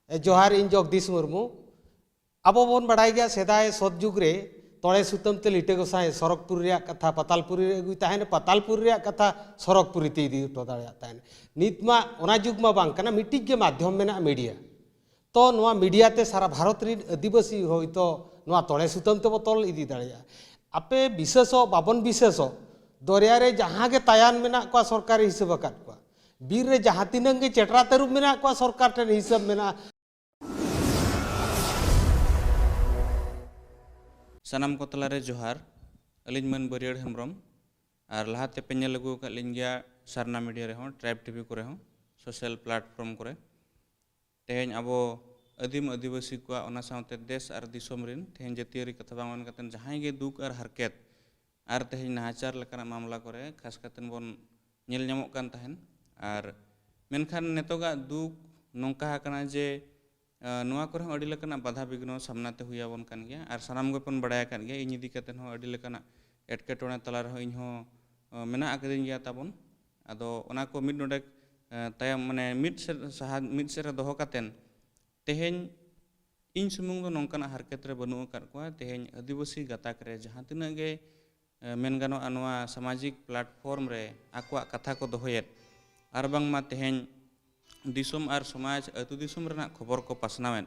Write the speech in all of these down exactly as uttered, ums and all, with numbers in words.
ᱮ, ᱡᱚᱦᱟᱨ, ᱤᱧ ᱡᱚᱜᱽᱫᱤᱥ ᱢᱩᱨᱢᱩ᱾ ᱟᱵᱚ ᱵᱚᱱ ᱵᱟᱲᱟᱭ ᱜᱮᱭᱟ, ᱥᱮᱫᱟᱭ ᱥᱚᱛ ᱡᱩᱜᱽ ᱨᱮ ᱛᱚᱲᱮ ᱥᱩᱛᱟᱹᱢ ᱛᱮ ᱞᱤᱴᱟᱹ ᱜᱚᱸᱥᱟᱭ ᱥᱚᱨᱚᱜᱽᱯᱩᱨᱤ ᱨᱮᱭᱟᱜ ᱠᱟᱛᱷᱟ ᱯᱟᱛᱟᱞᱯᱩᱨᱤ ᱨᱮ ᱟᱹᱜᱩᱭ ᱛᱟᱦᱮᱱ, ᱯᱟᱛᱟᱞᱯᱩᱨᱤ ᱨᱮᱭᱟᱜ ᱠᱟᱛᱷᱟ ᱥᱚᱨᱚᱜᱽᱯᱩᱨᱤ ᱛᱮ ᱤᱫᱤ ᱦᱚᱴᱚ ᱫᱟᱲᱮᱭᱟᱜ ᱛᱟᱦᱮᱱ᱾ ᱱᱤᱛ ᱢᱟ ᱚᱱᱟ ᱡᱩᱜᱽ ᱢᱟ ᱵᱟᱝ ᱠᱟᱱᱟ, ᱢᱤᱫᱴᱤᱡ ᱜᱮ ᱢᱟᱫᱽᱫᱷᱚᱢ ᱢᱮᱱᱟᱜᱼᱟ, ᱢᱤᱰᱤᱭᱟ᱾ ᱛᱚ ᱱᱚᱣᱟ ᱢᱤᱰᱤᱭᱟ ᱛᱮ ᱥᱟᱨᱟ ᱵᱷᱟᱨᱚᱛ ᱨᱤᱱ ᱟᱹᱫᱤᱵᱟᱹᱥᱤ ᱦᱚᱭᱛᱚ ᱱᱚᱣᱟ ᱛᱚᱲᱮ ᱥᱩᱛᱟᱹᱢ ᱛᱮᱵᱚ ᱛᱚᱞ ᱤᱫᱤ ᱫᱟᱲᱮᱭᱟᱜᱼᱟ᱾ ᱟᱯᱮ ᱵᱤᱥᱟᱹᱥᱚᱜ ᱵᱟᱵᱚᱱ ᱵᱤᱥᱟᱹᱥᱚᱜ, ᱫᱚᱨᱭᱟ ᱨᱮ ᱡᱟᱦᱟᱸ ᱜᱮ ᱛᱟᱭᱟᱱ ᱢᱮᱱᱟᱜ ᱠᱚᱣᱟ ᱥᱚᱨᱠᱟᱨᱮ ᱦᱤᱥᱟᱹᱵ ᱟᱠᱟᱫ ᱠᱚᱣᱟ, ᱵᱤᱨ ᱨᱮ ᱡᱟᱦᱟᱸ ᱛᱤᱱᱟᱹᱜ ᱜᱮ ᱪᱮᱴᱨᱟ ᱛᱟᱹᱨᱩᱵ ᱢᱮᱱᱟᱜ ᱠᱚᱣᱟ ᱥᱚᱨᱠᱟᱨ ᱴᱷᱮᱱ ᱦᱤᱥᱟᱹᱵ ᱢᱮᱱᱟᱜᱼᱟ᱾ ᱥᱟᱱᱟᱢ ᱠᱚ ᱛᱟᱞᱟᱨᱮ ᱡᱚᱦᱟᱨ᱾ ᱟᱹᱞᱤᱧ ᱢᱟᱹᱱ ᱵᱟᱹᱨᱭᱟᱹᱲ ᱦᱮᱢᱵᱨᱚᱢ᱾ ᱟᱨ ᱞᱟᱦᱟᱛᱮ ᱯᱮ ᱧᱮᱞ ᱟᱹᱜᱩ ᱟᱠᱟᱫ ᱞᱤᱧ ᱜᱮᱭᱟ ᱥᱟᱨᱱᱟ ᱢᱤᱰᱤᱭᱟ ᱨᱮᱦᱚᱸ, ᱴᱨᱟᱭᱤᱵᱽ ᱴᱤᱵᱷᱤ ᱠᱚᱨᱮ ᱦᱚᱸ, ᱥᱳᱥᱟᱞ ᱯᱞᱟᱴᱯᱷᱚᱨᱢ ᱠᱚᱨᱮ᱾ ᱛᱮᱦᱮᱧ ᱟᱵᱚ ᱟᱹᱫᱤᱢ ᱟᱹᱫᱤᱵᱟᱹᱥᱤ ᱠᱚᱣᱟᱜ, ᱚᱱᱟ ᱥᱟᱶᱛᱮ ᱫᱮᱥ ᱟᱨ ᱫᱤᱥᱚᱢ ᱨᱤᱱ, ᱛᱮᱦᱮᱧ ᱡᱟᱹᱛᱤᱭᱟᱹᱨᱤ ᱠᱟᱛᱷᱟ ᱵᱟᱝ ᱢᱮᱱ ᱠᱟᱛᱮ ᱡᱟᱦᱟᱸᱭ ᱜᱮ ᱫᱩᱠ ᱟᱨ ᱦᱟᱨᱠᱮᱛ ᱟᱨ ᱛᱮᱦᱮᱧ ᱱᱟᱦᱟᱪᱟᱨ ᱞᱮᱠᱟᱱᱟᱜ ᱢᱟᱢᱞᱟ ᱠᱚᱨᱮ ᱠᱷᱟᱥ ᱠᱟᱛᱮ ᱵᱚᱱ ᱧᱮᱞ ᱧᱟᱢᱚᱜ ᱠᱟᱱ ᱛᱟᱦᱮᱱ᱾ ᱟᱨ ᱢᱮᱱᱠᱷᱟᱱ ᱱᱤᱛᱚᱜᱟᱜ ᱫᱩᱠ ᱱᱚᱝᱠᱟ ᱟᱠᱟᱱᱟ ᱡᱮ, ᱟᱸ, ᱱᱚᱣᱟ ᱠᱚᱨᱮ ᱦᱚᱸ ᱟᱹᱰᱤ ᱞᱮᱠᱟᱱᱟᱜ ᱵᱟᱫᱷᱟ ᱵᱤᱜᱷᱱᱚ ᱥᱟᱢᱱᱟ ᱛᱮ ᱦᱩᱭ ᱟᱵᱚᱱ ᱠᱟᱱ ᱜᱮᱭᱟ᱾ ᱟᱨ ᱥᱟᱱᱟᱢ ᱜᱮᱵᱚᱱ ᱵᱟᱲᱟᱭ ᱟᱠᱟᱫ ᱜᱮᱭᱟ, ᱤᱧ ᱤᱫᱤ ᱠᱟᱛᱮ ᱦᱚᱸ ᱟᱹᱰᱤ ᱞᱮᱠᱟᱱᱟᱜ ᱮᱴᱠᱮᱴᱚᱬᱮ ᱛᱟᱞᱟ ᱨᱮᱦᱚᱸ ᱤᱧ ᱦᱚᱸ, ᱟᱸ, ᱢᱮᱱᱟᱜ ᱟᱠᱟᱫᱤᱧ ᱜᱮᱭᱟ ᱛᱟᱵᱚᱱ᱾ ᱟᱫᱚ ᱚᱱᱟ ᱠᱚ ᱢᱤᱫ ᱱᱚᱰᱮ, ᱟᱸ, ᱛᱟᱭᱚᱢ, ᱢᱟᱱᱮ, ᱢᱤᱫ ᱥᱮᱫ ᱥᱟᱦᱟ, ᱢᱤᱫ ᱥᱮᱫ ᱨᱮ ᱫᱚᱦᱚ ᱠᱟᱛᱮᱱ ᱛᱮᱦᱮᱧ ᱤᱧ ᱥᱩᱢᱩᱝ ᱫᱚ ᱱᱚᱝᱠᱟᱱᱟᱜ ᱦᱟᱨᱠᱮᱛ ᱨᱮ ᱵᱟᱹᱱᱩᱜ ᱟᱠᱟᱫ ᱠᱚᱣᱟ᱾ ᱛᱮᱦᱮᱧ ᱟᱹᱫᱤᱵᱟᱹᱥᱤ ᱜᱟᱛᱟᱠ ᱨᱮ ᱡᱟᱦᱟᱸ ᱛᱤᱱᱟᱹᱜ ᱜᱮ, ᱮ, ᱢᱮᱱ ᱜᱟᱱᱚᱜᱼᱟ, ᱱᱚᱣᱟ ᱥᱟᱢᱟᱡᱤᱠ ᱯᱞᱟᱴᱯᱷᱚᱨᱢ ᱨᱮ ᱟᱠᱚᱣᱟᱜ ᱠᱟᱛᱷᱟ ᱠᱚ ᱫᱚᱦᱚᱭᱮᱫ, ᱟᱨ ᱵᱟᱝᱢᱟ ᱛᱮᱦᱮᱧ ᱫᱤᱥᱚᱢ ᱟᱨ ᱥᱚᱢᱟᱡᱽ, ᱟᱹᱛᱩ ᱫᱤᱥᱚᱢ ᱨᱮᱱᱟᱜ ᱠᱷᱚᱵᱚᱨ ᱠᱚ ᱯᱟᱥᱱᱟᱣᱮᱫ,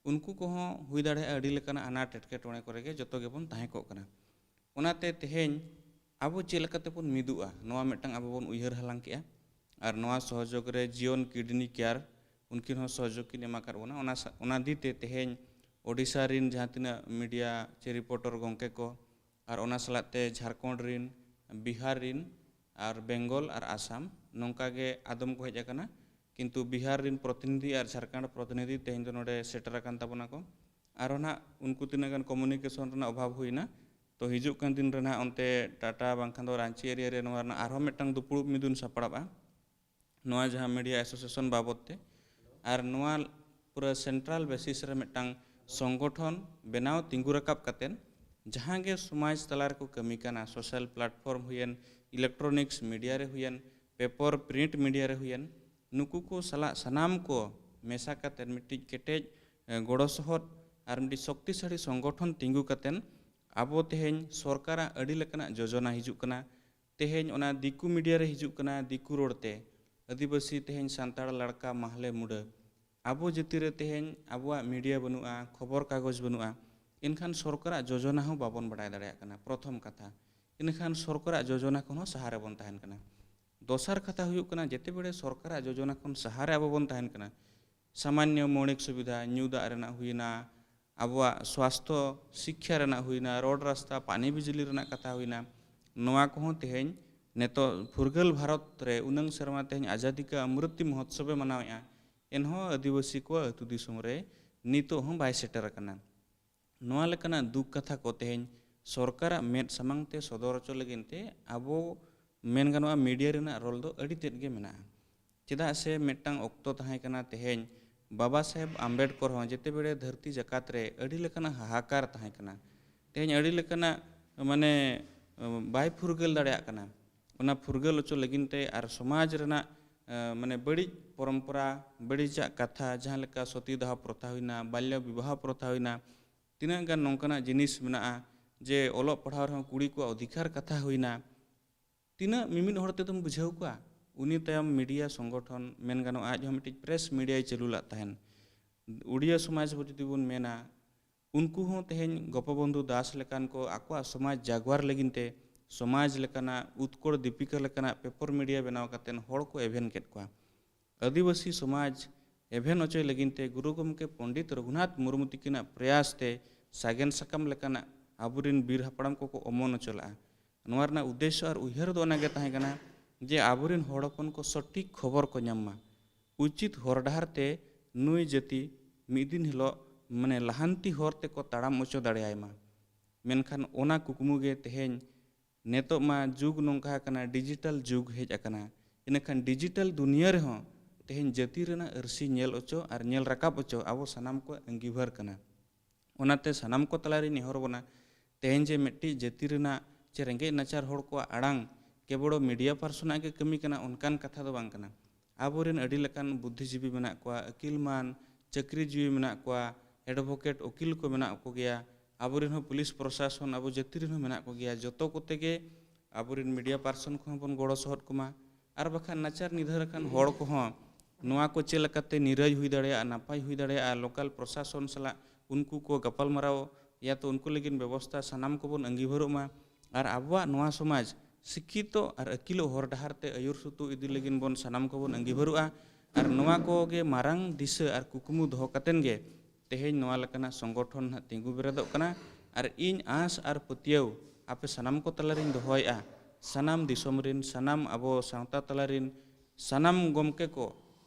ᱩᱱᱠᱩ ᱠᱚᱦᱚᱸ ᱦᱩᱭ ᱫᱟᱲᱮᱭᱟᱜᱼᱟ ᱟᱹᱰᱤ ᱞᱮᱠᱟᱱᱟᱜ ᱟᱱᱟᱴ ᱮᱴᱠᱮᱴᱚᱬᱮ ᱠᱚᱨᱮ ᱜᱮ ᱡᱚᱛᱚ ᱜᱮᱵᱚᱱ ᱛᱟᱦᱮᱸ ᱠᱚᱜ ᱠᱟᱱᱟ᱾ ᱚᱱᱟᱛᱮ ᱛᱮᱦᱮᱧ ᱟᱵᱚ ᱪᱮᱫ ᱞᱮᱠᱟᱛᱮ ᱵᱚᱱ ᱢᱤᱫᱚᱜᱼᱟ, ᱱᱚᱣᱟ ᱢᱤᱫᱴᱟᱝ ᱟᱵᱚ ᱵᱚᱱ ᱩᱭᱦᱟᱹᱨ ᱦᱟᱞᱟᱝ ᱠᱮᱜᱼᱟ᱾ ᱟᱨ ᱱᱚᱣᱟ ᱥᱚᱦᱚᱡᱳᱜᱽ ᱨᱮ ᱡᱤᱭᱚᱱ ᱠᱤᱰᱱᱤ ᱠᱮᱭᱟᱨ, ᱩᱱᱠᱤᱱ ᱦᱚᱸ ᱥᱚᱦᱚᱡᱳᱜᱽ ᱠᱤᱱ ᱮᱢ ᱟᱠᱟᱫ ᱵᱚᱱᱟ᱾ ᱚᱱᱟ ᱥᱟ-, ᱚᱱᱟ ᱤᱫᱤ ᱛᱮ ᱛᱮᱦᱮᱧ ᱳᱰᱤᱥᱟ ᱨᱤᱱ ᱡᱟᱦᱟᱸ ᱛᱤᱱᱟᱹᱜ ᱢᱤᱰᱤᱭᱟ ᱪᱮ ᱨᱤᱯᱳᱨᱴᱚᱨ ᱜᱚᱢᱠᱮ ᱠᱚ, ᱟᱨ ᱚᱱᱟ ᱥᱟᱞᱟᱜ ᱛᱮ ᱡᱷᱟᱲᱠᱷᱚᱸᱰ ᱨᱤᱱ, ᱵᱤᱦᱟᱨ ᱨᱤᱱ, ᱟᱨ ᱵᱮᱝᱜᱚᱞ ᱟᱨ ᱟᱥᱟᱢ, ᱱᱚᱝᱠᱟ ᱜᱮ ᱟᱫᱚᱢ ᱠᱚ ᱦᱮᱡ ᱟᱠᱟᱱᱟ᱾ ᱠᱤᱱᱛᱩ ᱵᱤᱦᱟᱨ ᱨᱤᱱ ᱯᱨᱚᱛᱤᱱᱤᱫᱷᱤ ᱟᱨ ᱡᱷᱟᱲᱠᱷᱚᱸᱰ ᱯᱨᱚᱛᱤᱱᱤᱫᱷᱤ ᱛᱮᱦᱮᱧ ᱫᱚ ᱱᱚᱰᱮ ᱥᱮᱴᱮᱨ ᱟᱠᱟᱱ ᱛᱟᱵᱚᱱᱟ ᱠᱚ᱾ ᱟᱨᱦᱚᱸ ᱱᱟᱦᱟᱜ ᱩᱱᱠᱩ ᱛᱤᱱᱟᱹᱜ ᱜᱟᱱ ᱠᱚᱢᱩᱱᱤᱠᱮᱥᱚᱱ ᱨᱮᱱᱟᱜ ᱚᱵᱷᱟᱵᱽ ᱦᱩᱭᱱᱟ, ᱛᱚ ᱦᱤᱡᱩᱜ ᱠᱟᱱ ᱫᱤᱱ ᱨᱮ ᱱᱟᱦᱟᱜ ᱚᱱᱛᱮ ᱴᱟᱴᱟ ᱵᱟᱝᱠᱷᱟᱱ ᱫᱚ ᱨᱟᱸᱪᱤ ᱮᱨᱤᱭᱟ ᱨᱮ ᱱᱚᱣᱟ ᱨᱮᱱᱟᱜ ᱟᱨᱦᱚᱸ ᱢᱤᱫᱴᱟᱝ ᱫᱩᱯᱲᱩᱵ ᱢᱤᱫᱩᱱ ᱥᱟᱯᱲᱟᱜᱼᱟ ᱱᱚᱣᱟ ᱡᱟᱦᱟᱸ ᱢᱤᱰᱤᱭᱟ ᱮᱥᱳᱥᱤᱭᱮᱥᱚᱱ ᱵᱟᱵᱚᱛ ᱛᱮ᱾ ᱟᱨ ᱱᱚᱣᱟ ᱯᱩᱨᱟᱹ ᱥᱮᱱᱴᱨᱟᱞ ᱵᱮᱥᱤᱥ ᱨᱮ ᱢᱤᱫᱴᱟᱝ ᱥᱚᱝᱜᱚᱴᱷᱚᱱ ᱵᱮᱱᱟᱣ ᱛᱤᱸᱜᱩ ᱨᱟᱠᱟᱵ ᱠᱟᱛᱮᱫ ᱡᱟᱦᱟᱸ ᱜᱮ ᱥᱚᱢᱟᱡᱽ ᱛᱟᱞᱟ ᱨᱮᱠᱚ ᱠᱟᱹᱢᱤ ᱠᱟᱱᱟ, ᱥᱳᱥᱟᱞ ᱯᱞᱟᱴᱯᱷᱚᱨᱢ ᱦᱩᱭᱮᱱ, ᱤᱞᱮᱠᱴᱨᱚᱱᱤᱠᱥ ᱢᱤᱰᱤᱭᱟ ᱨᱮ ᱦᱩᱭᱮᱱ, ᱯᱮᱯᱚᱨ ᱯᱨᱤᱱᱴ ᱢᱤᱰᱤᱭᱟ ᱨᱮ ᱦᱩᱭᱮᱱ, ᱱᱩᱠᱩ ᱠᱚ ᱥᱟᱞᱟᱜ ᱥᱟᱱᱟᱢ ᱠᱚ ᱢᱮᱥᱟ ᱠᱟᱛᱮᱫ ᱢᱤᱫᱴᱤᱡ ᱠᱮᱴᱮᱡ ᱜᱚᱲᱚ ᱥᱚᱦᱚᱫ ᱟᱨ ᱢᱤᱫᱴᱤᱡ ᱥᱚᱠᱛᱤᱥᱟᱲᱤ ᱥᱚᱝᱜᱚᱴᱷᱚᱱ ᱛᱤᱸᱜᱩ ᱠᱟᱛᱮᱫ ᱟᱵᱚ ᱛᱮᱦᱮᱧ ᱥᱚᱨᱠᱟᱨᱟᱜ ᱟᱹᱰᱤ ᱞᱮᱠᱟᱱᱟᱜ ᱡᱳᱡᱚᱱᱟ ᱦᱤᱡᱩᱜ ᱠᱟᱱᱟ᱾ ᱛᱮᱦᱮᱧ ᱚᱱᱟ ᱫᱤᱠᱩ ᱢᱤᱰᱤᱭᱟ ᱨᱮ ᱦᱤᱡᱩᱜ ᱠᱟᱱᱟ, ᱫᱤᱠᱩ ᱨᱚᱲ ᱛᱮ, ᱟᱹᱫᱤᱵᱟᱹᱥᱤ ᱛᱮᱦᱮᱧ ᱥᱟᱱᱛᱟᱲ ᱞᱟᱲᱠᱟ ᱢᱟᱦᱞᱮ ᱢᱩᱰᱟᱹ᱾ ᱟᱵᱚ ᱡᱟᱹᱛᱤ ᱨᱮ ᱛᱮᱦᱮᱧ ᱟᱵᱚᱣᱟᱜ ᱢᱤᱰᱤᱭᱟ ᱵᱟᱹᱱᱩᱜᱼᱟ, ᱠᱷᱚᱵᱚᱨ ᱠᱟᱜᱚᱡᱽ ᱵᱟᱹᱱᱩᱜᱼᱟ, ᱮᱱᱠᱷᱟᱱ ᱥᱚᱨᱠᱟᱨᱟᱜ ᱡᱳᱡᱚᱱᱟ ᱦᱚᱸ ᱵᱟᱵᱚᱱ ᱵᱟᱰᱟᱭ ᱫᱟᱲᱮᱭᱟᱜ ᱠᱟᱱᱟ, ᱯᱨᱚᱛᱷᱚᱢ ᱠᱟᱛᱷᱟ᱾ ᱤᱱᱟᱹᱠᱷᱟᱱ ᱥᱚᱨᱠᱟᱨᱟᱜ ᱡᱳᱡᱚᱱᱟ ᱠᱷᱚᱱ ᱦᱚᱸ ᱥᱟᱦᱟ ᱨᱮᱵᱚᱱ ᱛᱟᱦᱮᱱ ᱠᱟᱱᱟ᱾ ᱫᱚᱥᱟᱨ ᱠᱟᱛᱷᱟ ᱦᱩᱭᱩᱜ ᱠᱟᱱᱟ, ᱡᱮᱛᱮ ᱵᱮᱲᱮ ᱥᱚᱨᱠᱟᱨᱟᱜ ᱡᱳᱡᱚᱱᱟ ᱠᱷᱚᱱ ᱥᱟᱦᱟ ᱨᱮ ᱟᱵᱚ ᱵᱚᱱ ᱛᱟᱦᱮᱱ ᱠᱟᱱᱟ, ᱥᱟᱢᱟᱱᱱᱚ ᱢᱳᱣᱞᱤᱠ ᱥᱩᱵᱤᱫᱷᱟ, ᱧᱩ ᱫᱟᱜ ᱨᱮᱱᱟᱜ ᱦᱩᱭᱱᱟ, ᱟᱵᱚᱣᱟᱜ ᱥᱣᱟᱥᱛᱷᱚ ᱥᱤᱠᱠᱷᱟ ᱨᱮᱱᱟᱜ ᱦᱩᱭᱱᱟ, ᱨᱳᱰ ᱨᱟᱥᱛᱟ, ᱯᱟᱱᱤ ᱵᱤᱡᱽᱞᱤ ᱨᱮᱱᱟᱜ ᱠᱟᱛᱷᱟ ᱦᱩᱭᱱᱟ, ᱱᱚᱣᱟ ᱠᱚᱦᱚᱸ ᱛᱮᱦᱮᱧ ᱱᱤᱛᱚᱜ ᱯᱷᱩᱨᱜᱟᱹᱞ ᱵᱷᱟᱨᱚᱛ ᱨᱮ ᱩᱱᱟᱹᱝ ᱥᱮᱨᱢᱟ ᱛᱮᱦᱮᱧ ᱟᱡᱟᱫᱤ ᱠᱟ ᱚᱢᱨᱩᱛᱤ ᱢᱚᱦᱳᱛᱥᱚᱵᱮ ᱢᱟᱱᱟᱣᱮᱫᱼᱟ, ᱮᱱᱦᱚᱸ ᱟᱹᱫᱤᱵᱟᱹᱥᱤ ᱠᱚᱣᱟᱜ ᱟᱹᱛᱩ ᱫᱤᱥᱚᱢ ᱨᱮ ᱱᱤᱛᱚᱜ ᱦᱚᱸ ᱵᱟᱭ ᱥᱮᱴᱮᱨ ᱟᱠᱟᱱᱟ᱾ ᱱᱚᱣᱟ ᱞᱮᱠᱟᱱᱟᱜ ᱫᱩᱠ ᱠᱟᱛᱷᱟ ᱠᱚ ᱛᱮᱦᱮᱧ ᱥᱚᱨᱠᱟᱨᱟᱜ ᱢᱮᱫ ᱥᱟᱢᱟᱝ ᱛᱮ ᱥᱚᱫᱚᱨ ᱦᱚᱪᱚ ᱞᱟᱹᱜᱤᱫ ᱛᱮ ᱟᱵᱚ, ᱢᱮᱱ ᱜᱟᱱᱚᱜᱼᱟ, ᱢᱤᱰᱤᱭᱟ ᱨᱮᱱᱟᱜ ᱨᱳᱞ ᱫᱚ ᱟᱹᱰᱤ ᱛᱮᱫ ᱜᱮ ᱢᱮᱱᱟᱜᱼᱟ᱾ ᱪᱮᱫᱟᱜ ᱥᱮ ᱢᱤᱫᱴᱟᱝ ᱚᱠᱛᱚ ᱛᱟᱦᱮᱸ ᱠᱟᱱᱟ, ᱛᱮᱦᱮᱧ ᱵᱟᱵᱟ ᱥᱟᱦᱮᱵᱽ ᱟᱢᱵᱮᱰᱠᱚᱨ ᱦᱚᱸ ᱡᱮᱛᱮ ᱵᱮᱲᱮ ᱫᱷᱟᱹᱨᱛᱤ ᱡᱟᱠᱟᱛ ᱨᱮ ᱟᱹᱰᱤ ᱞᱮᱠᱟᱱᱟᱜ ᱦᱟᱦᱟᱠᱟᱨ ᱛᱟᱦᱮᱸ ᱠᱟᱱᱟ, ᱛᱮᱦᱮᱧ ᱟᱹᱰᱤ ᱞᱮᱠᱟᱱᱟᱜ, ᱢᱟᱱᱮ, ᱵᱟᱭ ᱯᱷᱩᱨᱜᱟᱹᱞ ᱫᱟᱲᱮᱭᱟᱜ ᱠᱟᱱᱟ᱾ ᱚᱱᱟ ᱯᱷᱩᱨᱜᱟᱹᱞ ᱦᱚᱪᱚ ᱞᱟᱹᱜᱤᱫ ᱛᱮ ᱟᱨ ᱥᱚᱢᱟᱡᱽ ᱨᱮᱱᱟᱜ, ᱢᱟᱱᱮ, ᱵᱟᱹᱲᱤᱡ ᱯᱚᱨᱚᱢᱯᱚᱨᱟ, ᱵᱟᱹᱲᱤᱡᱟᱜ ᱠᱟᱛᱷᱟ, ᱡᱟᱦᱟᱸ ᱞᱮᱠᱟ ᱥᱚᱛᱤ ᱫᱟᱦᱚ ᱯᱨᱚᱛᱷᱟ ᱦᱩᱭᱱᱟ, ᱵᱟᱞᱭᱚ ᱵᱤᱵᱟᱦᱚ ᱯᱨᱚᱛᱷᱟ ᱦᱩᱭᱱᱟ, ᱛᱤᱱᱟᱹᱜ ᱜᱟᱱ ᱱᱚᱝᱠᱟᱱᱟᱜ ᱡᱤᱱᱤᱥ ᱢᱮᱱᱟᱜᱼᱟ ᱡᱮ ᱚᱞᱚᱜ ᱯᱟᱲᱦᱟᱣ ᱨᱮᱦᱚᱸ ᱠᱩᱲᱤ ᱠᱚᱣᱟᱜ ᱚᱫᱷᱤᱠᱟᱨ ᱠᱟᱛᱷᱟ ᱦᱩᱭᱱᱟ, ᱛᱤᱱᱟᱹᱜ ᱢᱤᱢᱤᱫ ᱦᱚᱲ ᱛᱮᱫᱚᱢ ᱵᱩᱡᱷᱟᱹᱣ ᱠᱚᱣᱟ? ᱩᱱᱤ ᱛᱟᱭᱚᱢ ᱢᱤᱰᱤᱭᱟ ᱥᱚᱝᱜᱚᱴᱷᱚᱱ, ᱢᱮᱱ ᱜᱟᱱᱚᱜᱼᱟ, ᱟᱡ ᱦᱚᱸ ᱢᱤᱫᱴᱤᱡ ᱯᱨᱮᱥ ᱢᱤᱰᱤᱭᱟᱭ ᱪᱟᱹᱞᱩ ᱞᱮᱫ ᱛᱟᱦᱮᱱ᱾ ᱩᱰᱤᱭᱟ ᱥᱚᱢᱟᱡᱽ ᱵᱚ ᱡᱩᱫᱤ ᱵᱚᱱ ᱢᱮᱱᱟ, ᱩᱱᱠᱩ ᱦᱚᱸ ᱛᱮᱦᱮᱧ ᱜᱳᱯᱚᱵᱚᱱᱫᱷᱩ ᱫᱟᱥ ᱞᱮᱠᱟᱱ ᱠᱚ ᱟᱠᱚᱣᱟᱜ ᱥᱚᱢᱟᱡᱽ ᱡᱟᱜᱽᱣᱟᱨ ᱞᱟᱹᱜᱤᱫ ᱛᱮ, ᱥᱚᱢᱟᱡᱽ ᱞᱮᱠᱟᱱᱟᱜ, ᱩᱛᱠᱚᱲ ᱫᱤᱯᱤᱠᱟ ᱞᱮᱠᱟᱱᱟᱜ ᱯᱮᱯᱚᱨ ᱢᱤᱰᱤᱭᱟ ᱵᱮᱱᱟᱣ ᱠᱟᱛᱮᱫ ᱦᱚᱲ ᱠᱚ ᱮᱵᱷᱮᱱ ᱠᱮᱫ ᱠᱚᱣᱟ᱾ ᱟᱹᱫᱤᱵᱟᱹᱥᱤ ᱥᱚᱢᱟᱡᱽ ᱮᱵᱷᱮᱱ ᱚᱪᱚᱭ ᱞᱟᱹᱜᱤᱫ ᱛᱮ ᱜᱩᱨᱩ ᱜᱚᱢᱠᱮ ᱯᱚᱱᱰᱤᱛ ᱨᱚᱜᱷᱩᱱᱟᱛᱷ ᱢᱩᱨᱢᱩ ᱛᱤᱠᱤᱱᱟᱜ ᱯᱨᱚᱭᱟᱥ ᱛᱮ ᱥᱟᱜᱮᱱ ᱥᱟᱠᱟᱢ ᱞᱮᱠᱟᱱᱟᱜ ᱟᱵᱚᱨᱮᱱ ᱵᱤᱨ ᱦᱟᱯᱲᱟᱢ ᱠᱚᱠᱚ ᱚᱢᱚᱱ ᱦᱚᱪᱚ ᱞᱮᱫᱼᱟ᱾ ᱱᱚᱣᱟ ᱨᱮᱱᱟᱜ ᱩᱫᱽᱫᱮᱥᱥᱚ ᱟᱨ ᱩᱭᱦᱟᱹᱨ ᱫᱚ ᱚᱱᱟᱜᱮ ᱛᱟᱦᱮᱸ ᱠᱟᱱᱟ ᱡᱮ ᱟᱵᱚᱨᱮᱱ ᱦᱚᱲ ᱦᱚᱯᱚᱱ ᱠᱚ ᱥᱚᱴᱷᱤᱠ ᱠᱷᱚᱵᱚᱨ ᱠᱚ ᱧᱟᱢ ᱢᱟ, ᱩᱪᱤᱛ ᱦᱚᱨ ᱰᱟᱦᱟᱨ ᱛᱮ ᱱᱩᱭ ᱡᱟᱹᱛᱤ ᱢᱤᱫ ᱫᱤᱱ ᱦᱤᱞᱳᱜ, ᱢᱟᱱᱮ, ᱞᱟᱦᱟᱱᱛᱤ ᱦᱚᱨ ᱛᱮᱠᱚ ᱛᱟᱲᱟᱢ ᱚᱪᱚ ᱫᱟᱲᱮᱭᱟᱭ ᱢᱟ᱾ ᱢᱮᱱᱠᱷᱟᱱ ᱚᱱᱟ ᱠᱩᱠᱢᱩ ᱜᱮ ᱛᱮᱦᱮᱧ, ᱱᱤᱛᱚᱜ ᱢᱟ ᱡᱩᱜᱽ ᱱᱚᱝᱠᱟ ᱟᱠᱟᱱᱟ, ᱰᱤᱡᱤᱴᱟᱞ ᱡᱩᱜᱽ ᱦᱮᱡ ᱟᱠᱟᱱᱟ᱾ ᱤᱱᱟᱹᱠᱷᱟᱱ ᱰᱤᱡᱤᱴᱟᱞ ᱫᱩᱱᱤᱭᱟᱹ ᱨᱮᱦᱚᱸ ᱛᱮᱦᱮᱧ ᱡᱟᱹᱛᱤ ᱨᱮᱱᱟᱜ ᱟᱹᱨᱥᱤ ᱧᱮᱞ ᱚᱪᱚ ᱟᱨ ᱧᱮᱞ ᱨᱟᱠᱟᱵ ᱚᱪᱚ ᱟᱵᱚ ᱥᱟᱱᱟᱢ ᱠᱚᱣᱟᱜ ᱟᱺᱜᱤᱵᱷᱟᱨ ᱠᱟᱱᱟ᱾ ᱚᱱᱟᱛᱮ ᱥᱟᱱᱟᱢ ᱠᱚ ᱛᱟᱞᱟᱨᱮᱧ ᱱᱮᱦᱚᱨ ᱵᱚᱱᱟ, ᱛᱮᱦᱮᱧ ᱡᱮ ᱢᱤᱫᱴᱤᱡ ᱡᱟᱹᱛᱤ ᱨᱮᱱᱟᱜ ᱪᱮ ᱨᱮᱸᱜᱮᱡ ᱱᱟᱪᱟᱨ ᱦᱚᱲ ᱠᱚᱣᱟᱜ ᱟᱲᱟᱝ ᱠᱮᱵᱚᱲ ᱢᱤᱰᱤᱭᱟ ᱯᱟᱨᱥᱚᱱᱟᱜ ᱜᱮ ᱠᱟᱹᱢᱤ ᱠᱟᱱᱟ, ᱚᱱᱠᱟᱱ ᱠᱟᱛᱷᱟ ᱫᱚ ᱵᱟᱝ ᱠᱟᱱᱟ᱾ ᱟᱵᱚᱨᱮᱱ ᱟᱹᱰᱤ ᱞᱮᱠᱟᱱ ᱵᱩᱫᱽᱫᱷᱤᱡᱤᱵᱤ ᱢᱮᱱᱟᱜ ᱠᱚᱣᱟ, ᱟᱹᱠᱤᱞᱢᱟᱱ ᱪᱟᱹᱠᱨᱤᱡᱤᱵᱤ ᱢᱮᱱᱟᱜ ᱠᱚᱣᱟ, advocate ᱩᱠᱤᱞ ᱠᱚ ᱢᱮᱱᱟᱜ ᱠᱚᱜᱮᱭᱟ, ᱟᱵᱚᱨᱮᱱ ᱦᱚᱸ ᱯᱩᱞᱤᱥ ᱯᱨᱚᱥᱟᱥᱚᱱ ᱟᱵᱚ ᱡᱟᱹᱛᱤ ᱨᱮᱱ ᱦᱚᱸ ᱢᱮᱱᱟᱜ ᱠᱚᱜᱮᱭᱟ᱾ ᱡᱚᱛᱚ ᱠᱚᱛᱮ ᱜᱮ ᱟᱵᱚᱨᱮᱱ media person ᱠᱚᱦᱚᱸ ᱵᱚᱱ ᱜᱚᱲᱚ ᱥᱚᱦᱚᱫ ᱠᱚᱢᱟ᱾ ᱟᱨ ᱵᱟᱠᱷᱟᱱ ᱱᱟᱪᱟᱨ ᱱᱤᱫᱷᱟᱹᱨ ᱟᱠᱟᱱ ᱦᱚᱲ ᱠᱚᱦᱚᱸ ᱱᱚᱣᱟ ᱠᱚ ᱪᱮᱫ ᱞᱮᱠᱟᱛᱮ ᱱᱤᱨᱟᱹᱭ ᱦᱩᱭ ᱫᱟᱲᱮᱭᱟᱜᱼᱟ, ᱱᱟᱯᱟᱭ ᱦᱩᱭ ᱫᱟᱲᱮᱭᱟᱜᱼᱟ, local ᱯᱨᱚᱥᱟᱥᱚᱱ ᱥᱟᱞᱟᱜ ᱩᱱᱠᱩ ᱠᱚ ᱜᱟᱯᱟᱞᱢᱟᱨᱟᱣ ᱭᱟ, ᱛᱚ ᱩᱱᱠᱩ ᱞᱟᱹᱜᱤᱫ ᱵᱮᱵᱚᱥᱛᱷᱟ ᱥᱟᱱᱟᱢ ᱠᱚᱵᱚᱱ ᱟᱺᱜᱤᱵᱷᱟᱹᱨᱚᱜ ᱢᱟ᱾ ᱟᱨ ᱟᱵᱚᱣᱟᱜ ᱱᱚᱣᱟ ᱥᱚᱢᱟᱡᱽ ᱥᱤᱠᱠᱷᱤᱛᱚ ᱟᱨ ᱟᱹᱠᱤᱞᱚᱜ ᱦᱚᱨ ᱰᱟᱦᱟᱨ ᱛᱮ ᱟᱹᱭᱩᱨ ᱥᱩᱛᱩᱜ ᱤᱫᱤ ᱞᱟᱹᱜᱤᱫ ᱵᱚᱱ ᱥᱟᱱᱟᱢ ᱠᱚᱵᱚᱱ ᱟᱺᱜᱤᱵᱷᱟᱹᱨᱚᱜᱼᱟ᱾ ᱟᱨ ᱱᱚᱣᱟ ᱠᱚᱜᱮ ᱢᱟᱨᱟᱝ ᱫᱤᱥᱟᱹ ᱟᱨ ᱠᱩᱠᱢᱩ ᱫᱚᱦᱚ ᱠᱟᱛᱮᱱ ᱜᱮ ᱛᱮᱦᱮᱧ ᱱᱚᱣᱟ ᱞᱮᱠᱟᱱᱟᱜ ᱥᱚᱝᱜᱚᱴᱷᱚᱱ ᱱᱟᱦᱟᱜ ᱛᱤᱸᱜᱩ ᱵᱮᱨᱮᱫᱚᱜ ᱠᱟᱱᱟ᱾ ᱟᱨ ᱤᱧ ᱟᱸᱥ ᱟᱨ ᱯᱟᱹᱛᱭᱟᱹᱣ ᱟᱯᱮ ᱥᱟᱱᱟᱢ ᱠᱚ ᱛᱟᱞᱟᱨᱤᱧ ᱫᱚᱦᱚᱭᱮᱫᱼᱟ, ᱥᱟᱱᱟᱢ ᱫᱤᱥᱚᱢ ᱨᱤᱱ, ᱥᱟᱱᱟᱢ ᱟᱵᱚ ᱥᱟᱶᱛᱟ ᱛᱟᱞᱟᱨᱤᱱ ᱥᱟᱱᱟᱢ ᱜᱚᱢᱠᱮ ᱠᱚ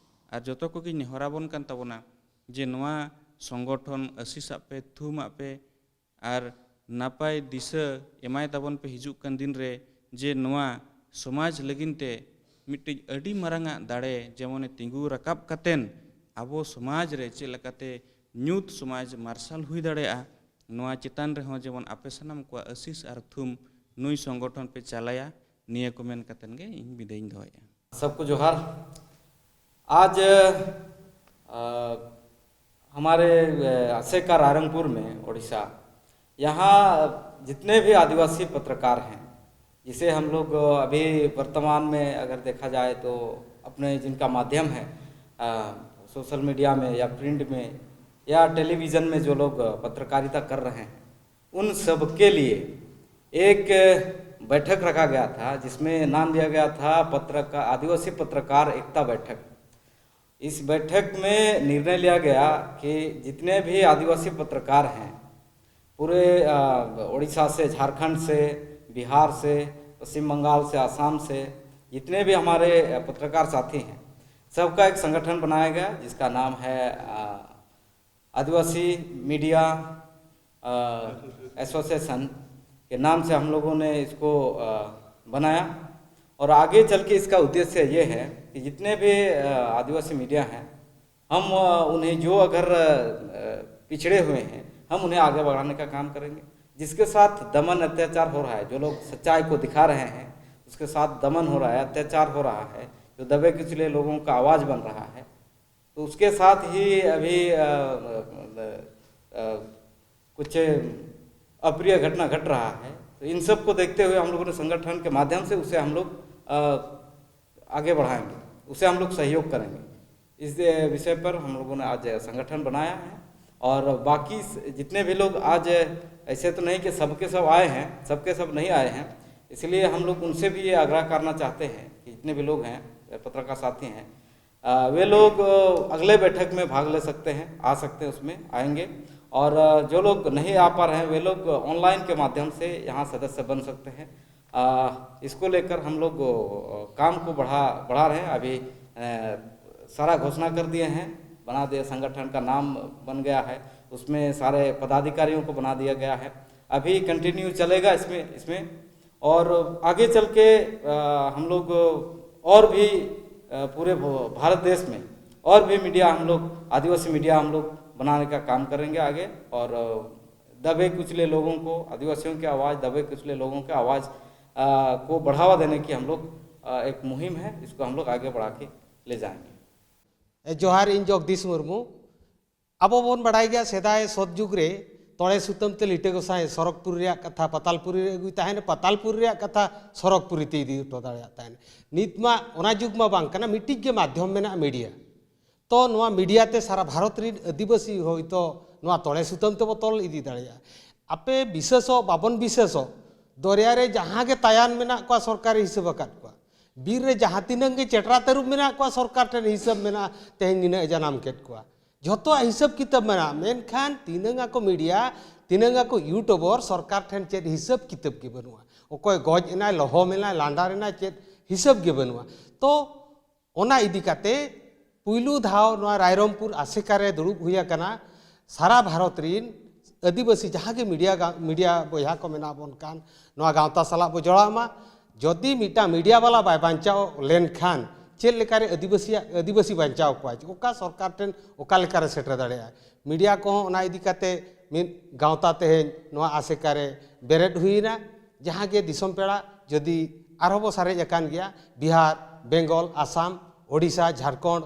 ᱟᱨ ᱡᱚᱛᱚ ᱠᱚᱜᱮᱧ ᱱᱮᱦᱚᱨᱟᱵᱚᱱ ᱠᱟᱱ ᱛᱟᱵᱚᱱᱟ ᱡᱮ ᱱᱚᱣᱟ ᱥᱚᱝᱜᱚᱴᱷᱚᱱ ᱟᱹᱥᱤᱥᱟᱜ ᱯᱮ, ᱛᱷᱩᱢᱟᱜ ᱯᱮ, ᱟᱨ ᱱᱟᱯᱟᱭ ᱫᱤᱥᱟᱹ ᱮᱢᱟᱭ ᱛᱟᱵᱚᱱ ᱯᱮ ᱦᱤᱡᱩᱜ ᱠᱟᱱ ᱫᱤᱱ ᱨᱮ, ᱡᱮ ᱱᱚᱣᱟ ᱥᱚᱢᱟᱡᱽ ᱞᱟᱹᱜᱤᱫ ᱛᱮ ᱢᱤᱫᱴᱤᱡ ᱟᱹᱰᱤ ᱢᱟᱨᱟᱝ ᱟᱜ ᱫᱟᱲᱮ ᱡᱮᱢᱚᱱᱮ ᱛᱤᱸᱜᱩ ᱨᱟᱠᱟᱵ ᱠᱟᱛᱮᱱ ᱟᱵᱚ ᱥᱚᱢᱟᱡᱽ ᱨᱮ ᱪᱮᱫ ᱞᱮᱠᱟᱛᱮ ᱧᱩᱛ ᱥᱚᱢᱟᱡᱽ ᱢᱟᱨᱥᱟᱞ ᱦᱩᱭ ᱫᱟᱲᱮᱭᱟᱜᱼᱟ, ᱱᱚᱣᱟ ᱪᱮᱛᱟᱱ ᱨᱮᱦᱚᱸ ᱡᱮᱢᱚᱱ ᱟᱯᱮ ᱥᱟᱱᱟᱢ ᱠᱚᱣᱟᱜ ᱟᱹᱥᱤᱥ ᱟᱨ ᱛᱷᱩᱢ ᱱᱩᱭ ᱥᱚᱝᱜᱚᱴᱷᱚᱱ ᱯᱮ ᱪᱟᱞᱟᱭᱟ, ᱱᱤᱭᱟᱹ ᱠᱚ ᱢᱮᱱ ᱠᱟᱛᱮᱱ ᱜᱮ ᱤᱧ ᱵᱤᱫᱟᱹᱭᱤᱧ ᱫᱚᱦᱚᱭᱮᱫᱼᱟ᱾ सबको जोहार। आज, अ, हमारे, अ, असेका रायरंगपुर में, उड़ीसा, यहाँ जितने भी आदिवासी पत्रकार हैं, जिसे हम लोग, अ, अभी वर्तमान में अगर देखा जाए तो अपने जिनका माध्यम है, अ, सोशल मीडिया में या प्रिंट में या टेलीविज़न में जो लोग, अ, पत्रकारिता कर रहे हैं, उन सब के लिए एक बैठक रखा गया था, जिसमें नाम दिया गया था पत्रका-, आदिवासी पत्रकार एकता बैठक। इस बैठक में निर्णय लिया गया कि जितने भी आदिवासी पत्रकार हैं, पूरे, अ, उड़ीसा से, झारखंड से, बिहार से, पश्चिम बंगाल से, आसाम से, जितने भी हमारे, अ, पत्रकार साथी हैं, सबका एक संगठन बनाया गया, जिसका नाम है, अ, आदिवासी मीडिया, अ, एसोसिएशन के नाम से हम लोगों ने इसको, अ, बनाया। और आगे चल के इसका उद्देश्य ये है कि जितने भी, अ, आदिवासी मीडिया हैं, हम, अ, उन्हें जो अगर, अ, पिछड़े हुए हैं, हम उन्हें आगे बढ़ाने का काम करेंगे। जिसके साथ दमन अत्याचार हो रहा है, जो लोग सच्चाई को दिखा रहे हैं, उसके साथ दमन हो रहा है, अत्याचार हो रहा है, जो दबे कुचले लोगों का आवाज़ बन रहा है, तो उसके साथ ही अभी अ, अ, अ, कुछ अप्रिय घटना घट रहा है, तो इन सब को देखते हुए हम लोगों ने संगठन के माध्यम से उसे हम लोग अ, आगे बढ़ाएंगे, उसे हम लोग सहयोग करेंगे। इस विषय पर हम लोगों ने आज संगठन बनाया है। और बाकी स- जितने भी लोग आज, ऐसे तो नहीं कि सबके सब आए हैं, सबके सब नहीं आए हैं, इसलिए हम लोग उनसे भी ये आग्रह करना चाहते हैं कि जितने भी लोग हैं, पत्रकार साथी हैं, अ, वे लोग अ, अगले बैठक में भाग ले सकते हैं, आ सकते हैं, उसमें आएंगे। और अ, जो लोग नहीं आ पा रहे हैं, वे लोग ऑनलाइन के माध्यम से यहाँ सदस्य बन सकते हैं। अ, इसको लेकर हम लोग अ, काम को बढ़ा बढ़ा रहे हैं। अभी अ, सारा घोषणा कर दिए हैं, बना दिए, संगठन का नाम बन गया है, उसमें सारे पदाधिकारियों को बना दिया गया है। अभी कंटिन्यू चलेगा इसमें इसमें और आगे चल के अ, हम लोग और भी अ, पूरे भ- भारत देश में और भी मीडिया हम लोग, आदिवासी मीडिया हम लोग बनाने का काम करेंगे आगे। और अ, दबे कुचले लोगों को, आदिवासियों की आवाज़, दबे कुचले लोगों की आवाज़ अ, को बढ़ावा देने की हम लोग अ, एक मुहिम है, इसको हम लोग आगे बढ़ा के ले जाएंगे। ᱡᱚᱦᱟᱨ, ᱤᱧ ᱡᱚᱜᱽᱫᱤᱥ ᱢᱩᱨᱢᱩ᱾ ᱟᱵᱚ ᱵᱚᱱ ᱵᱟᱲᱟᱭ ᱜᱮᱭᱟ, ᱥᱮᱫᱟᱭ ᱥᱚᱛ ᱡᱩᱜᱽ ᱨᱮ ᱛᱚᱲᱮ ᱥᱩᱛᱟᱹᱢ ᱛᱮ ᱞᱤᱴᱟᱹ ᱜᱚᱸᱥᱟᱭ ᱥᱚᱨᱚᱜᱽᱯᱩᱨᱤ ᱨᱮᱭᱟᱜ ᱠᱟᱛᱷᱟ ᱯᱟᱛᱟᱞᱯᱩᱨᱤ ᱨᱮ ᱟᱹᱜᱩᱭ ᱛᱟᱦᱮᱱ, ᱯᱟᱛᱟᱞᱯᱩᱨᱤ ᱨᱮᱭᱟᱜ ᱠᱟᱛᱷᱟ ᱥᱚᱨᱚᱜᱽᱯᱩᱨᱤ ᱛᱮ ᱤᱫᱤ ᱦᱚᱴᱚ ᱫᱟᱲᱮᱭᱟᱜ ᱛᱟᱦᱮᱱ᱾ ᱱᱤᱛ ᱢᱟ ᱚᱱᱟ ᱡᱩᱜᱽ ᱢᱟ ᱵᱟᱝ ᱠᱟᱱᱟ, ᱢᱤᱫᱴᱤᱡ ᱜᱮ ᱢᱟᱫᱽᱫᱷᱚᱢ ᱢᱮᱱᱟᱜᱼᱟ, ᱢᱤᱰᱤᱭᱟ᱾ ᱛᱚ ᱱᱚᱣᱟ ᱢᱤᱰᱤᱭᱟ ᱛᱮ ᱥᱟᱨᱟ ᱵᱷᱟᱨᱚᱛ ᱨᱤᱱ ᱟᱹᱫᱤᱵᱟᱹᱥᱤ ᱦᱚᱭᱛᱳ ᱱᱚᱣᱟ ᱛᱚᱲᱮ ᱥᱩᱛᱟᱹᱢ ᱛᱮᱵᱚ ᱛᱚᱞ ᱤᱫᱤ ᱫᱟᱲᱮᱭᱟᱜᱼᱟ᱾ ᱟᱯᱮ ᱵᱤᱥᱟᱹᱥᱚᱜ ᱵᱟᱵᱚᱱ ᱵᱤᱥᱟᱹᱥᱚᱜ, ᱫᱚᱨᱭᱟ ᱨᱮ ᱡᱟᱦᱟᱸ ᱜᱮ ᱛᱟᱭᱟᱱ ᱢᱮᱱᱟᱜ ᱠᱚᱣᱟ ᱥᱚᱨᱠᱟᱨᱮ ᱦᱤᱥᱟᱹᱵ ᱟᱠᱟᱫ ᱠᱚᱣᱟ, ᱵᱤᱨ ᱨᱮ ᱡᱟᱦᱟᱸ ᱛᱤᱱᱟᱹᱝ ᱜᱮ ᱪᱮᱴᱨᱟ ᱛᱟᱹᱨᱩᱵ ᱢᱮᱱᱟᱜ ᱠᱚᱣᱟ ᱥᱚᱨᱠᱟᱨ ᱴᱷᱮᱱ ᱦᱤᱥᱟᱹᱵ ᱢᱮᱱᱟᱜᱼᱟ, ᱛᱮᱦᱮᱧ ᱱᱤᱱᱟᱹᱜ ᱮ ᱡᱟᱱᱟᱢ ᱠᱮᱫ ᱠᱚᱣᱟ᱾ ᱡᱷᱚᱛᱚᱣᱟᱜ ᱦᱤᱥᱟᱹᱵ ᱠᱤᱛᱟᱹᱵ ᱢᱮᱱᱟᱜᱼᱟ, ᱢᱮᱱᱠᱷᱟᱱ ᱛᱤᱱᱟᱹᱝ ᱟᱠᱚ ᱢᱤᱰᱤᱭᱟ, ᱛᱤᱱᱟᱹᱝ ᱟᱠᱚ ᱤᱭᱩᱴᱩᱵᱚᱨ, ᱥᱚᱨᱠᱟᱨ ᱴᱷᱮᱱ ᱪᱮᱫ ᱦᱤᱥᱟᱹᱵ ᱠᱤᱛᱟᱹᱵ ᱜᱮ ᱵᱟᱹᱱᱩᱜᱼᱟ᱾ ᱚᱠᱚᱭ ᱜᱚᱡ ᱮᱱᱟᱭ, ᱞᱚᱦᱚᱢ ᱮᱱᱟᱭ, ᱞᱟᱸᱰᱟᱨ ᱮᱱᱟᱭ, ᱪᱮᱫ ᱦᱤᱥᱟᱹᱵ ᱜᱮ ᱵᱟᱹᱱᱩᱜᱼᱟ᱾ ᱛᱚ ᱚᱱᱟ ᱤᱫᱤ ᱠᱟᱛᱮ ᱯᱩᱭᱞᱩ ᱫᱷᱟᱣ ᱱᱚᱣᱟ ᱨᱟᱭᱨᱚᱝᱯᱩᱨ ᱟᱥᱮᱠᱟ ᱨᱮ ᱫᱩᱲᱩᱵ ᱦᱩᱭ ᱟᱠᱟᱱᱟ᱾ ᱥᱟᱨᱟ ᱵᱷᱟᱨᱚᱛ ᱨᱤᱱ ᱟᱹᱫᱤᱵᱟᱹᱥᱤ ᱡᱟᱦᱟᱸ ᱜᱮ ᱢᱤᱰᱤᱭᱟ ᱜᱟ- ᱢᱤᱰᱤᱭᱟ ᱵᱚᱭᱦᱟ ᱠᱚ ᱢᱮᱱᱟᱜ ᱵᱚᱱ ᱠᱷᱟᱱ, ᱱᱚᱣᱟ ᱜᱟᱶᱛᱟ ᱥᱟᱞᱟᱜ ᱵᱚ ᱡᱚᱲᱟᱣ ᱢᱟ᱾ ᱡᱩᱫᱤ ᱢᱤᱫᱴᱟᱝ ᱢᱤᱰᱤᱭᱟ ᱵᱟᱞᱟ ᱵᱟᱭ ᱵᱟᱧᱪᱟᱣ ᱞᱮᱱᱠᱷᱟᱱ ᱪᱮᱫ ᱞᱮᱠᱟᱨᱮ ᱟᱹᱫᱤᱵᱟᱹᱥᱤᱭᱟᱜ ᱟᱹᱫᱤᱵᱟᱹᱥᱤ ᱵᱟᱧᱪᱟᱣ ᱠᱚᱣᱟ? ᱚᱠᱟ ᱥᱚᱨᱠᱟᱨ ᱴᱷᱮᱱ ᱚᱠᱟ ᱞᱮᱠᱟᱨᱮ ᱥᱮᱴᱮᱨ ᱫᱟᱲᱮᱭᱟᱜᱼᱟ? ᱢᱤᱰᱤᱭᱟ ᱠᱚᱦᱚᱸ ᱚᱱᱟ ᱤᱫᱤ ᱠᱟᱛᱮ ᱢᱤᱫ ᱜᱟᱶᱛᱟ ᱛᱮᱦᱮᱧ ᱱᱚᱣᱟ ᱟᱥᱮᱠᱟ ᱨᱮ ᱵᱮᱨᱮᱫ ᱦᱩᱭᱮᱱᱟ᱾ ᱡᱟᱦᱟᱸ ᱜᱮ ᱫᱤᱥᱚᱢ ᱯᱮᱲᱟ ᱡᱩᱫᱤ ᱟᱨᱦᱚᱸ ᱵᱚ ᱥᱟᱨᱮᱡ ᱟᱠᱟᱱ ᱜᱮᱭᱟ, ᱵᱤᱦᱟᱨ, ᱵᱮᱝᱜᱚᱞ, ᱟᱥᱟᱢ, ᱳᱰᱤᱥᱟ, ᱡᱷᱟᱲᱠᱷᱚᱸᱰ,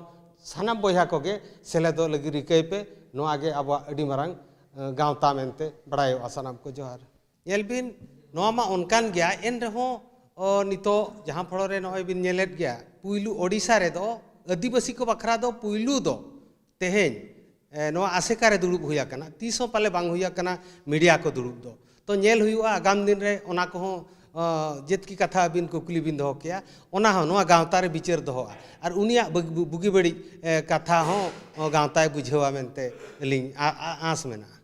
ᱥᱟᱱᱟᱢ ᱵᱚᱭᱦᱟ ᱠᱚᱜᱮ ᱥᱮᱞᱮᱫᱚᱜ ᱞᱟᱹᱜᱤᱫ ᱨᱤᱠᱟᱹᱭ ᱯᱮ᱾ ᱱᱚᱣᱟ ᱜᱮ ᱟᱵᱚᱣᱟᱜ ᱟᱹᱰᱤ ᱢᱟᱨᱟᱝ, ᱮ, ᱜᱟᱶᱛᱟ ᱢᱮᱱᱛᱮ ᱵᱟᱲᱟᱭᱚᱜᱼᱟ᱾ ᱥᱟᱱᱟᱢ ᱠᱚ ᱡᱚᱦᱟᱨ᱾ ᱧᱮᱞ ᱵᱤᱱ, ᱱᱚᱣᱟ ᱢᱟ ᱚᱱᱠᱟᱱ ᱜᱮᱭᱟ, ᱮᱱ ᱨᱮᱦᱚᱸ, ᱚ, ᱱᱤᱛᱚᱜ ᱡᱟᱦᱟᱸ ᱯᱷᱚᱲᱚ ᱨᱮ ᱱᱚᱜᱼᱚᱭ ᱵᱤᱱ ᱧᱮᱞᱮᱫ ᱜᱮᱭᱟ, ᱯᱩᱭᱞᱩ ᱳᱰᱤᱥᱟ ᱨᱮᱫᱚ ᱟᱹᱫᱤᱵᱟᱹᱥᱤ ᱠᱚ ᱵᱟᱠᱷᱨᱟ ᱫᱚ ᱯᱩᱭᱞᱩ ᱫᱚ ᱛᱮᱦᱮᱧ, ᱮ, ᱱᱚᱣᱟ ᱟᱥᱮᱠᱟ ᱨᱮ ᱫᱩᱲᱩᱵ ᱦᱩᱭ ᱟᱠᱟᱱᱟ, ᱛᱤᱥ ᱦᱚᱸ ᱯᱟᱞᱮ ᱵᱟᱝ ᱦᱩᱭ ᱟᱠᱟᱱᱟ ᱢᱤᱰᱤᱭᱟ ᱠᱚ ᱫᱩᱲᱩᱵ ᱫᱚ᱾ ᱛᱚ ᱧᱮᱞ ᱦᱩᱭᱩᱜᱼᱟ ᱟᱜᱟᱢ ᱫᱤᱱ ᱨᱮ ᱚᱱᱟ ᱠᱚᱦᱚᱸ, ᱚ, ᱡᱮᱛᱠᱤ ᱠᱟᱛᱷᱟ ᱟᱹᱵᱤᱱ ᱠᱩᱠᱞᱤ ᱵᱤᱱ ᱫᱚᱦᱚ ᱠᱮᱭᱟ, ᱚᱱᱟ ᱦᱚᱸ ᱱᱚᱣᱟ ᱜᱟᱶᱛᱟ ᱨᱮ ᱵᱤᱪᱟᱹᱨ ᱫᱚᱦᱚᱜᱼᱟ᱾ ᱟᱨ ᱩᱱᱤᱭᱟᱜ ᱵᱩᱜ-, ᱵᱩ-, ᱵᱩᱜᱤ ᱵᱟᱹᱲᱤᱡ, ᱮ, ᱠᱟᱛᱷᱟ ᱦᱚᱸ, ᱚ, ᱜᱟᱶᱛᱟᱭ ᱵᱩᱡᱷᱟᱹᱣᱟ ᱢᱮᱱᱛᱮ ᱟᱹᱞᱤᱧ ᱟ-, ᱟ-, ᱟᱸᱥ ᱢᱮᱱᱟᱜᱼᱟ᱾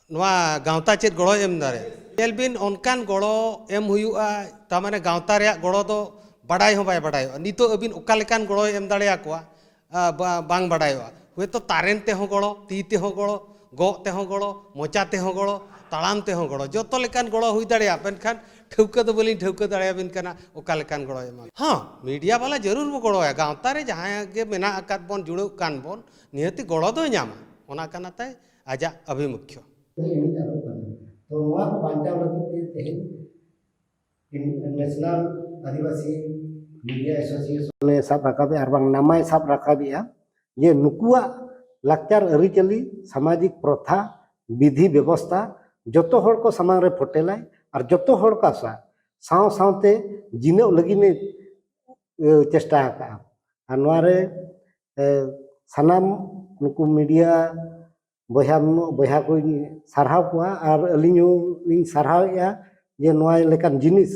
ᱱᱚᱣᱟ ᱜᱟᱶᱛᱟ ᱪᱮᱫ ᱜᱚᱲᱚᱭ ᱮᱢ ᱫᱟᱲᱮᱭᱟᱜᱼᱟ? ᱧᱮᱞ ᱵᱤᱱ, ᱚᱱᱠᱟᱱ ᱜᱚᱲᱚ ᱮᱢ ᱦᱩᱭᱩᱜᱼᱟ, ᱛᱟᱨ ᱢᱟᱱᱮ ᱜᱟᱶᱛᱟ ᱨᱮᱭᱟᱜ ᱜᱚᱲᱚ ᱫᱚ ᱵᱟᱰᱟᱭ ᱦᱚᱸ ᱵᱟᱭ ᱵᱟᱰᱟᱭᱚᱜᱼᱟ᱾ ᱱᱤᱛᱚᱜ ᱟᱹᱵᱤᱱ ᱚᱠᱟ ᱞᱮᱠᱟᱱ ᱜᱚᱲᱚᱭ ᱮᱢ ᱫᱟᱲᱮᱭᱟᱠᱚᱣᱟ, ᱟ, ᱵᱟ-, ᱵᱟᱝ ᱵᱟᱰᱟᱭᱚᱜᱼᱟ᱾ ᱦᱳᱭᱛᱳ ᱛᱟᱨᱮᱱ ᱛᱮᱦᱚᱸ ᱜᱚᱲᱚ, ᱛᱤ ᱛᱮᱦᱚᱸ ᱜᱚᱲᱚ, ᱜᱚᱜ ᱛᱮᱦᱚᱸ ᱜᱚᱲᱚ, ᱢᱚᱪᱟ ᱛᱮᱦᱚᱸ ᱜᱚᱲᱚ, ᱛᱟᱲᱟᱢ ᱛᱮᱦᱚᱸ ᱜᱚᱲᱚ, ᱡᱚᱛᱚ ᱞᱮᱠᱟᱱ ᱜᱚᱲᱚ ᱦᱩᱭ ᱫᱟᱲᱮᱭᱟᱜᱼᱟ, ᱢᱮᱱᱠᱷᱟᱱ ᱴᱷᱟᱹᱣᱠᱟᱹ ᱫᱚ ᱵᱟᱹᱞᱤᱧ ᱴᱷᱟᱹᱣᱠᱟᱹ ᱫᱟᱲᱮᱭᱟᱵᱤᱱ ᱠᱟᱱᱟ ᱚᱠᱟ ᱞᱮᱠᱟᱱ ᱜᱚᱲᱚᱭ ᱮᱢᱟ᱾ ᱦᱚᱸ, ᱢᱤᱰᱤᱭᱟ ᱵᱟᱞᱟ ᱡᱟᱹᱨᱩᱲ ᱵᱚ ᱜᱚᱲᱚᱭᱟ, ᱜᱟᱶᱛᱟ ᱨᱮ ᱡᱟᱦᱟᱸᱭ ᱜᱮ ᱢᱮᱱᱟᱜ ᱟᱠᱟᱫ ᱵᱚᱱ, ᱡᱩᱲᱟᱹᱜ ᱠᱟᱱ ᱵᱚᱱ, ᱱᱤᱦᱟᱹᱛᱤ ᱜᱚᱲᱚ ᱫᱚᱭ ᱧᱟᱢᱟ, ᱚᱱᱟ ᱠᱟᱱᱟ ᱛᱟᱭ ᱟᱡᱟᱜ ᱟᱵᱷᱤᱢᱩᱠᱷᱭᱚ᱾ ᱮᱱᱮᱡ ᱟᱫᱚᱜ ᱠᱟᱱᱟ᱾ ᱛᱚ ᱱᱚᱣᱟ ᱠᱚ ᱵᱟᱧᱪᱟᱣ ᱞᱟᱹᱜᱤᱫ ᱛᱮ ᱛᱮᱦᱮᱧ ᱱᱮᱥᱱᱟᱞ ᱟᱹᱫᱤᱵᱟᱹᱥᱤ ᱢᱤᱰᱤᱭᱟ ᱮᱥᱳᱥᱤᱭᱮᱥᱚᱱ ᱮ ᱥᱟᱵ ᱨᱟᱠᱟᱵᱮᱜᱼᱟ, ᱟᱨ ᱵᱟᱝ ᱱᱟᱢᱟᱭ ᱥᱟᱵ ᱨᱟᱠᱟᱵᱮᱜᱼᱟ, ᱡᱮ ᱱᱩᱠᱩᱣᱟᱜ ᱞᱟᱠᱪᱟᱨ, ᱟᱹᱨᱤᱪᱟᱹᱞᱤ, ᱥᱟᱢᱟᱡᱤᱠ ᱯᱨᱚᱛᱷᱟ, ᱵᱤᱫᱷᱤ ᱵᱮᱵᱚᱥᱛᱷᱟ ᱡᱚᱛᱚ ᱦᱚᱲ ᱠᱚ ᱥᱟᱢᱟᱝ ᱨᱮ ᱯᱷᱚᱴᱮᱞᱟᱭ ᱟᱨ ᱡᱚᱛᱚ ᱦᱚᱲ ᱠᱚ ᱥᱟᱶ, ᱥᱟᱶ ᱥᱟᱶᱛᱮ ᱡᱤᱱᱟᱹᱜ ᱞᱟᱹᱜᱤᱫ ᱮ, ᱮ, ᱪᱮᱥᱴᱟ ᱟᱠᱟᱫᱼᱟ᱾ ᱟᱨ ᱱᱚᱣᱟ ᱨᱮ, ᱮ, ᱥᱟᱱᱟᱢ ᱱᱩᱠᱩ ᱢᱤᱰᱤᱭᱟ ᱵᱚᱭᱦᱟ, ᱵᱚᱭᱦᱟ ᱠᱚᱧ ᱥᱟᱨᱦᱟᱣ ᱠᱚᱣᱟ ᱟᱨ ᱟᱹᱞᱤᱧ ᱦᱚᱸ ᱞᱤᱧ ᱥᱟᱨᱦᱟᱣᱮᱫᱼᱟ ᱡᱮ ᱱᱚᱣᱟ ᱞᱮᱠᱟᱱ ᱡᱤᱱᱤᱥ,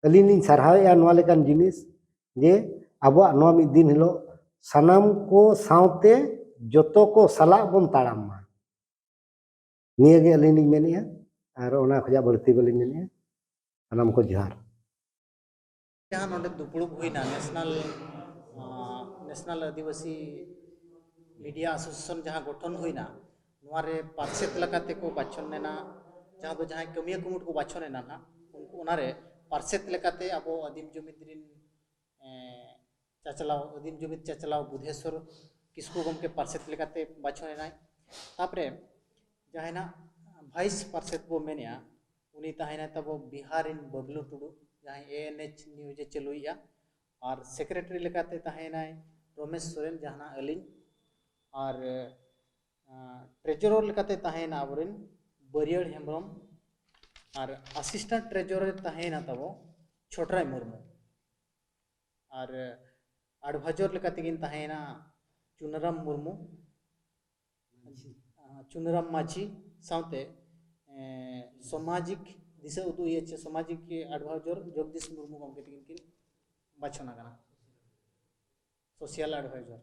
ᱟᱹᱞᱤᱧ ᱞᱤᱧ ᱥᱟᱨᱦᱟᱣᱮᱫᱼᱟ ᱱᱚᱣᱟ ᱞᱮᱠᱟᱱ ᱡᱤᱱᱤᱥ, ᱡᱮ ᱟᱵᱚᱣᱟᱜ ᱱᱚᱣᱟ ᱢᱤᱫ ᱫᱤᱱ ᱦᱤᱞᱳᱜ ᱥᱟᱱᱟᱢ ᱠᱚ ᱥᱟᱶᱛᱮ ᱡᱚᱛᱚ ᱠᱚ ᱥᱟᱞᱟᱜ ᱵᱚᱱ ᱛᱟᱲᱟᱢ ᱢᱟ᱾ ᱱᱤᱭᱟᱹ ᱜᱮ ᱟᱹᱞᱤᱧ ᱞᱤᱧ ᱢᱮᱱᱮᱫᱼᱟ, ᱟᱨ ᱚᱱᱟ ᱠᱷᱚᱱᱟᱜ ᱵᱟᱹᱲᱛᱤ ᱵᱟᱹᱞᱤᱧ ᱢᱮᱱᱮᱫᱼᱟ᱾ ᱥᱟᱱᱟᱢ ᱠᱚ ᱡᱚᱦᱟᱨ᱾ ᱡᱟᱦᱟᱸ ᱱᱚᱰᱮ ᱫᱩᱯᱲᱩᱵ ᱦᱩᱭᱱᱟ, ᱱᱮᱥᱱᱟᱞ, ᱟᱸ, ᱱᱮᱥᱱᱟᱞ ᱟᱹᱫᱤᱵᱟᱹᱥᱤ ᱢᱤᱰᱤᱭᱟ ᱮᱥᱳᱥᱤᱭᱮᱥᱚᱱ ᱡᱟᱦᱟᱸ ᱜᱚᱴᱷᱚᱱ ᱦᱩᱭᱱᱟ, ᱱᱚᱣᱟ ᱨᱮ ᱯᱟᱨᱥᱮᱛ ᱞᱮᱠᱟᱛᱮ ᱠᱚ ᱵᱟᱪᱷᱚᱱ ᱞᱮᱱᱟ, ᱡᱟᱦᱟᱸ ᱫᱚ ᱡᱟᱦᱟᱸᱭ ᱠᱟᱹᱢᱤᱭᱟᱹ ᱠᱩᱢᱩᱴ ᱠᱚ ᱵᱟᱪᱷᱚᱱ ᱮᱱᱟ ᱱᱟᱦᱟᱜ, ᱩᱱᱠᱩ ᱚᱱᱟᱨᱮ ᱯᱟᱨᱥᱮᱛ ᱞᱮᱠᱟᱛᱮ ᱟᱵᱚ ᱟᱹᱫᱤᱢ ᱡᱩᱢᱤᱫ ᱨᱤᱱ, ᱮᱸ, ᱪᱟᱪᱞᱟᱣ, ᱟᱹᱫᱤᱢ ᱡᱩᱢᱤᱫ ᱪᱟᱪᱞᱟᱣ ᱵᱩᱫᱷᱮᱥᱣᱚᱨ ᱠᱤᱥᱠᱩ ᱜᱚᱢᱠᱮ ᱯᱟᱨᱥᱮᱛ ᱞᱮᱠᱟᱛᱮ ᱵᱟᱪᱷᱚᱱ ᱮᱱᱟᱭ᱾ ᱛᱟᱯᱚᱨᱮ ᱡᱟᱦᱟᱸᱭ ᱱᱟᱜ ᱵᱷᱟᱭᱤᱥ ᱯᱟᱨᱥᱮᱛ ᱵᱚ ᱢᱮᱱᱮᱜᱼᱟ, ᱩᱱᱤ ᱛᱟᱦᱮᱸᱭᱮᱱᱟᱭ ᱛᱟᱵᱚ ᱵᱤᱦᱟᱨ ᱨᱤᱱ ᱵᱟᱵᱞᱩ ᱴᱩᱰᱩ, ᱡᱟᱦᱟᱸᱭ ᱮ ᱮᱱ ᱮᱭᱤᱪ ᱱᱤᱭᱩᱡᱽ ᱮ ᱪᱟᱹᱞᱩᱭᱮᱜᱼᱟ᱾ ᱟᱨ ᱥᱮᱠᱨᱮᱴᱟᱨᱤ ᱞᱮᱠᱟᱛᱮ ᱛᱟᱦᱮᱸᱭᱮᱱᱟᱭ ᱨᱚᱢᱮᱥ ᱥᱚᱨᱮᱱ, ᱡᱟᱦᱟᱱᱟᱜ ᱟᱹᱞᱤᱧ, ᱟᱨ ᱴᱨᱮᱡᱚᱨᱚᱨ ᱞᱮᱠᱟᱛᱮ ᱛᱟᱦᱮᱸᱭᱮᱱᱟ ᱟᱵᱚᱨᱮᱱ ᱵᱟᱹᱨᱭᱟᱹᱲ ᱦᱮᱢᱵᱨᱚᱢ, ᱟᱨ ᱟᱥᱤᱥᱴᱮᱱᱴ ᱴᱨᱮᱡᱚᱨᱟᱨ ᱛᱟᱦᱮᱸᱭᱮᱱᱟ ᱛᱟᱵᱚ ᱪᱷᱚᱴᱨᱟᱭ ᱢᱩᱨᱢᱩ, ᱟᱨ ᱟᱰᱵᱷᱟᱡᱚᱨ ᱞᱮᱠᱟᱛᱮᱠᱤᱱ ᱛᱟᱦᱮᱸᱭᱮᱱᱟ ᱪᱩᱱᱟᱨᱟᱢ ᱢᱩᱨᱢᱩ, ᱪᱩᱱᱟᱨᱟᱢ ᱢᱟᱹᱡᱷᱤ ᱥᱟᱶᱛᱮ ᱥᱟᱢᱟᱡᱤᱠ ᱫᱤᱥᱟᱹ ᱩᱫᱩᱜ ᱤᱭᱟᱹ ᱪᱮ ᱥᱟᱢᱟᱡᱤᱠ ᱟᱰᱵᱷᱟᱡᱚᱨ ᱡᱚᱜᱽᱫᱤᱥ ᱢᱩᱨᱢᱩ ᱜᱚᱢᱠᱮ ᱛᱟᱹᱠᱤᱱ ᱠᱤᱱ ᱵᱟᱪᱷᱚᱱ ᱟᱠᱟᱱᱟ, ᱥᱳᱥᱤᱭᱟᱞ ᱟᱰᱵᱷᱟᱭᱡᱟᱨ᱾